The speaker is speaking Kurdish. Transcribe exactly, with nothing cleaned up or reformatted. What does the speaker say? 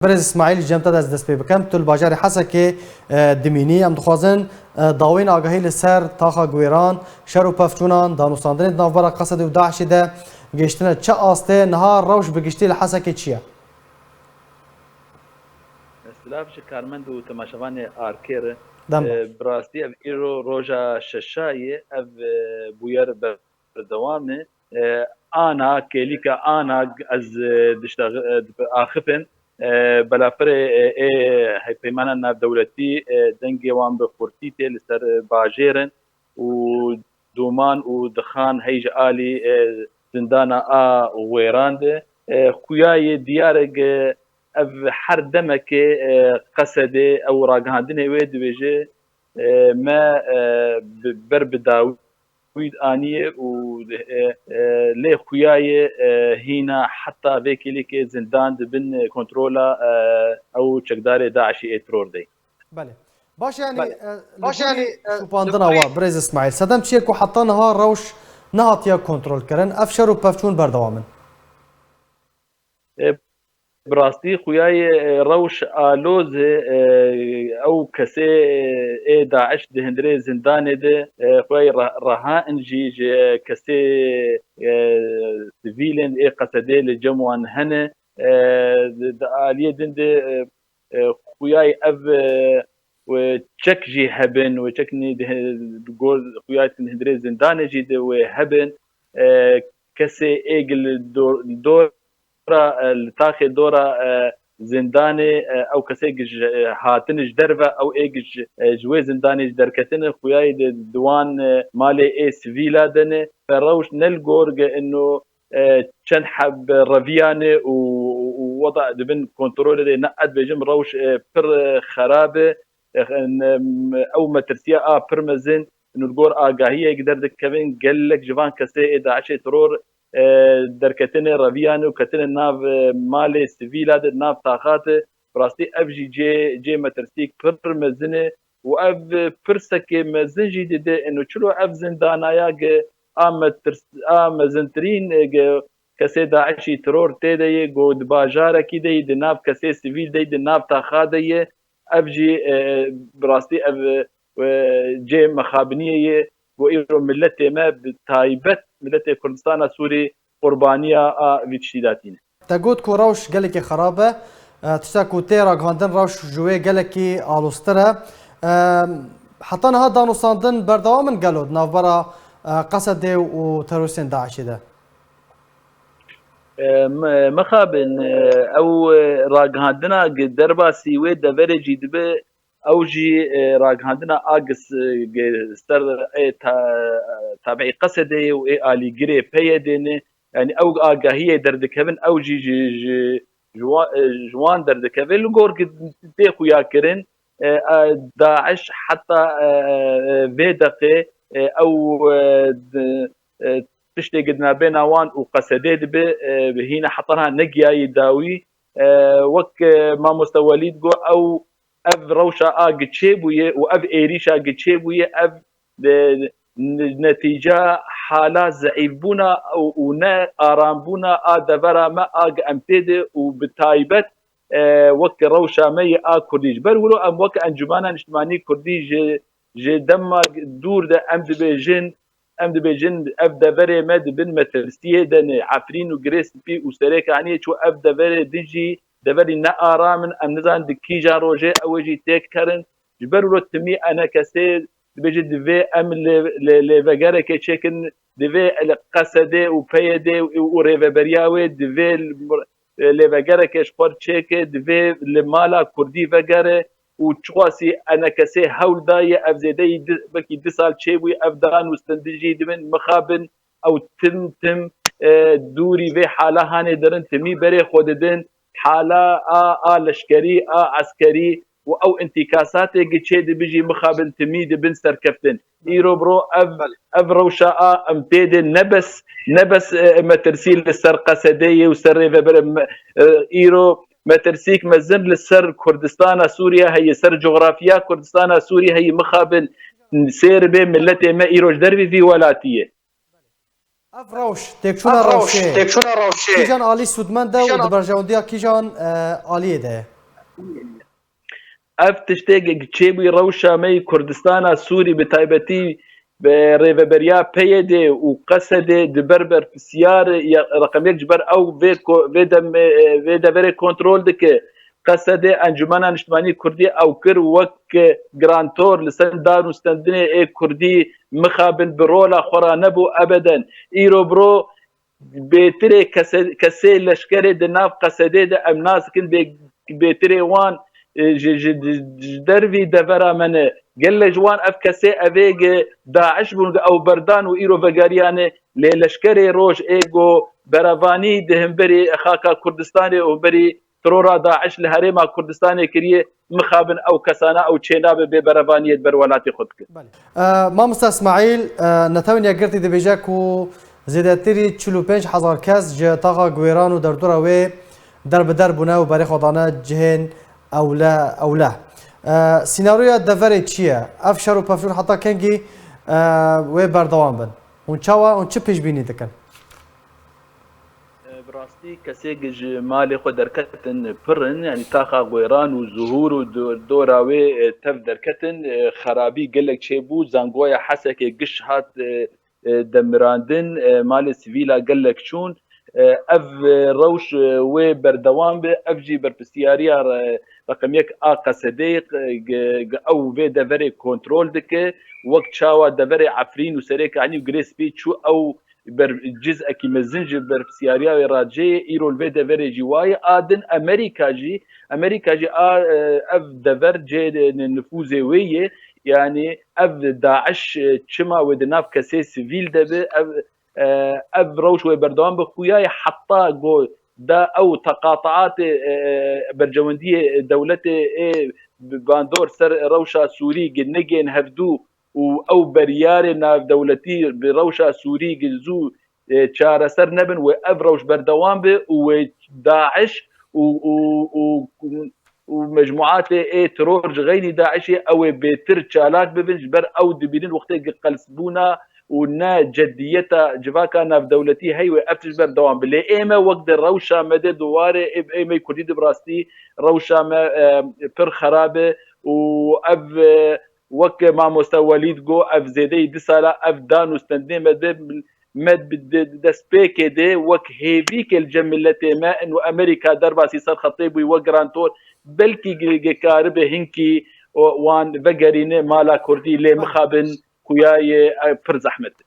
Birêz Îsmaîl, cem te de ez dest pê bikim. Tu li bajarê Hesekê, e, dimînî. Em dixwazin, e, dawên agahî li ser taxa Guêran, şer û pevçûnan, danûstandinên di navbera Qesedê û DAIŞê de gihiştine çi astê? Niha rewş bi giştî li Hesekê çi ye? Silav ji karmend û temaşevanê Arkê re. Dem baş. E, bi rastî ev îro roja şeşa ye, ev, e, bûyer berdewam e. E, ana, kêlîka ana, ez, e, diştex-, e, axifim. E, belafirê, e, ê hevpeymana navdewletî, e, dengê wan bi xurtî tê li ser, e, bajêr in û dûman û dixan hey ji alî, e, zindana a Wêran de. E, xuya yê diyar e, ev her demekê, e, Qesedê ew ragihandinê wê dibêje, e, me, e, bi, ber bi dawî aniye û, e, e, lê xuya yê, e, hîna heta vê kêlîkê zindan di bin kontrola, e, ew çekdarê DAIŞê ê teror de. Belê. Baş e, yanî, Belê. e, li Baş e, gorî yanî, e, şopandina li gorî wa, birêz Îsmaîl, sedem çi ye ku heta niha rewş nehatiye kontrolkirin? Ev şer û pevçûn berdewam in? E, bi rastî xuya yê, e, rewş aloz e, e, ew kesê, e, ê DAIŞ di hundirê zindanê de, e, xuya yê re-, reha in jî ji kesê, e, sivîlên ê Qesedê li cem wan hene. E, di, di aliyê din de, e, e, xuya yê ev, e, we çek jî hebin, we çek nî di, di gor xuya yê di hundirê zindanê jî de wê hebin. E, kesê ê gi li dor-, dor-, dora, e, li taxê dora, e, zindanê, e, ew kesê gi ji, e, hatine ji derve, ew ê gi ji, e, ji wê zindanê ji derketine, xuya yê di, di wan, e, malê ê sivîla de ne. Ve rewş ne li gor ge ino, e, çend heb reviyane û, û, û weda di bin kontrolê de ne, ez dibêjim rewş, e, pir, e, xerab e. E, n-, em, ew metirsiya a pir mezin, û li gor agahiyek derdikevin, gelek ji van kesê ê DAIŞê teror, e, derketine reviyane û ketine nav, e, malê sivîla de, nav taxa de. Bi rastî ev jî cê, cê metirsîk pir mezin e û ev pirsekê mezin jî dide ino çilo ev zindanaya ge a metirs-, a mezintirîn ge kesê DAIŞî teror tê de ye, go di bajarekî de yî, di nav kesê sivîl de yî, di nav taxa de ye. Ev jî, e, bi rastî ev, e, cê mexabiniyê ye. Go îro miletê me, bi taybet miletê Kurdistana Sûrî qurbaniya a vî tiştî datîne. Te got ku rewş gelekî xerab e. E, tişta ku tê ragihandin rewş ji wê gelekî aloztir e. E, heta niha danûstandin berdewam in gelo di navbera, e, Qesedê û terorîstên DAIŞê de? E, me-, mixabin, e, ew, e, ragihandina gi derbasî wê deverê jî dibe, ew jî, e, ragihandina a gi s-, gi ser ê ta-, tabiî Qesedê û ê alîgirê PYD'ê ne. Yanî ew agahiyê derdikevin, ew jî ji, ji, ji wa-, e, ji wan derdikeve. Li gor gi tê xuya kirin, e, e, DAIŞ heta, e, e, vê deqê, e, ew, e, di, e, tiştê gi di navbêna wan û Qesedê dibe, e, hîna heta niha negiyayî dawî. E, wek, e, mamoste Welîd got, ew, ev rewşa a gi çêbûye û ev êrîşa gi çêbûye, ev, e, n-, netîca hala zeîfbûna û, û ne arambûna a devera me a gi em tê de û bi taybet, e, wek rewşa me yê a Kurdî. Ji ber wilo em wek Encûmena Niştimanî Kurdî ji, ji dema dûr de em dibêjin, em dibêjin, ev deverê me di bin metirsiyê de ne. Efrîn û Girê Spî û Serêkaniyê çû ev deverê din jî deverî ne aram in. Em nizanin di kîjan rojê ew ê jî têk herin. Ji ber wilo timî enekesê dibêje divê em lê, lê, lêvegerekê çêkin, divê li Qesedê û PYD'ê û, û rêveberiya wê divê li, e, lêvegerekê ji xwe çêke, divê li mala Kurdî vegere û çiqasî enekesê hewl daye, ev zêdeyî di, belkî du sal çêbûye, ev danûstin din jî dibin mixabin, ew tim tim, e, dûrî vê hala hanê dirin, timî berê xwe didin, hala a, a leşkerî, a eskerî û ew întîkasatê gi çê dibi jî mixabin timî dibin serkeftin. Îro biro ev, Belê. ev rewşa a em tê de ne bes, ne bes, e, metirsî li ser Qesedê ye û ser rêveber, me, e, îro metirsîk mezin li ser Kurdistana Sûriye heye, ser coxrafiya Kurdistana Sûriye heye, mixabin sêr bê miletê me îro ji dervî vî welatî ye. Ev rewş, têkçûna rewşê, têkçûna rewşê, kîjan alî sûdmend e û di berjewendiya kîjan, e, aliyê de ye? Ev tiştê çêbûyî rewşa me yî Kurdistana Sûrî, bi taybetî bi rêveberiya P Y D û Qesedê, di ber berpirsiyar ya reqem yek ji ber ew vê ko-, vê demê, vê deverê kontrol dike. Qesedê Encûmena Niştimanî Kurdî ew kir wek garantor li ser dan û stendinê ê Kurdî mixabin bi rola xwe re nebû ebeden. Îro biro bêtirê kese-, kesê leşkerê di nav Qesedê de em nas dikin bê-, bêtirê wan, e, ji, ji, ji dervî devera me ne. Gelek ji wan ev kesê evê gi DAIŞ bûn, gi ew berdan û îro vegeriyane lê leşkerê roj ê go berevanî di hemberî xaka Kurdistanê û hemberî terora DAIŞ li herêma Kurdistanê kiriye, mixabin ew kesana ew çênabe bê berevaniyê di ber welatê xwe dike. Belê. E, Mamosta Îsmaîl, e, Netewên Yekgirtî dibêje ku zêdetirî çil û pênc hezar kes ji taxa Guêran û derdora wê derbider bûne û berê xwe dane cihên ewle, ewle. E, sînaroya deverê çi ye? Ev şer û pevçûn heta kengî, e, wê berdewam bin? Hûn çawa, hûn çi pêşbînî dikin? E, bi rastî kesê ji malê xwe derketin pir in, yanî taxa Guêran û Zuhûr û do-, dora wê, e, tev derketin, e, xerabî gelek çêbû, zangoya Hesekê giş hat, e, e, demirandin, e, malê sivîla gelek çûn. E, ev, e, rewş, e, wê berdewam be, ev jî berpirsiyariya re-, reqem yek a Qesedê, e, gi-, gi-, ew vê deverê kontrol dike, wek çawa deverê Efrîn û Serê Kanî û Girê Spî çû ew ber-, cizekî mezin ji berpirsiyariya wê re cê ye, îro li vê deverê jî wa ye. A din Amerîka jî, Amerîka jî a, e, ev dever cê ni-, nifûzê wê ye. Yanî ev DAIŞ, e, çima wê di nav kesê sivîl de be, ev, e, ev rewş wê berdewam be. Xuya ye heta go da ew teqataatê, e, bercewendiyê dewletê ê bi bandor ser rewşa Sûrî gi negên hevdû û ew beriyarê navdewletî bi rewşa Sûrî gi zû, e, çareser nebin, wê ev rewş berdewam be û wê DAIŞ û, û, û, û mecmuatê ê teror ji xeynî DAIŞê ew ê bêtir çalak bibin, ji ber ew dibînin wextê gi qelsbûna û ne ceddiyeta civaka navdewletî heye, wê ev tişt berdewam be. Lê ê me wek di rewşa me de di warê ê, ê me Kurdî de bi rastî rewşa me, e, pir xerab e û ev, e, wek mamoste Welîd got, ev zêdeyî du sala ev dan û stendinê me de, me bi de-, destpêkê de wek hêvîkê li cem miletê me in û Amerîka derbasî ser xetê bûyî wek garantor, belkî gi-, gi karibe hinkî wan vegerîne mala Kurdî, lê mixabin xuya ye, e, pir zehmet e.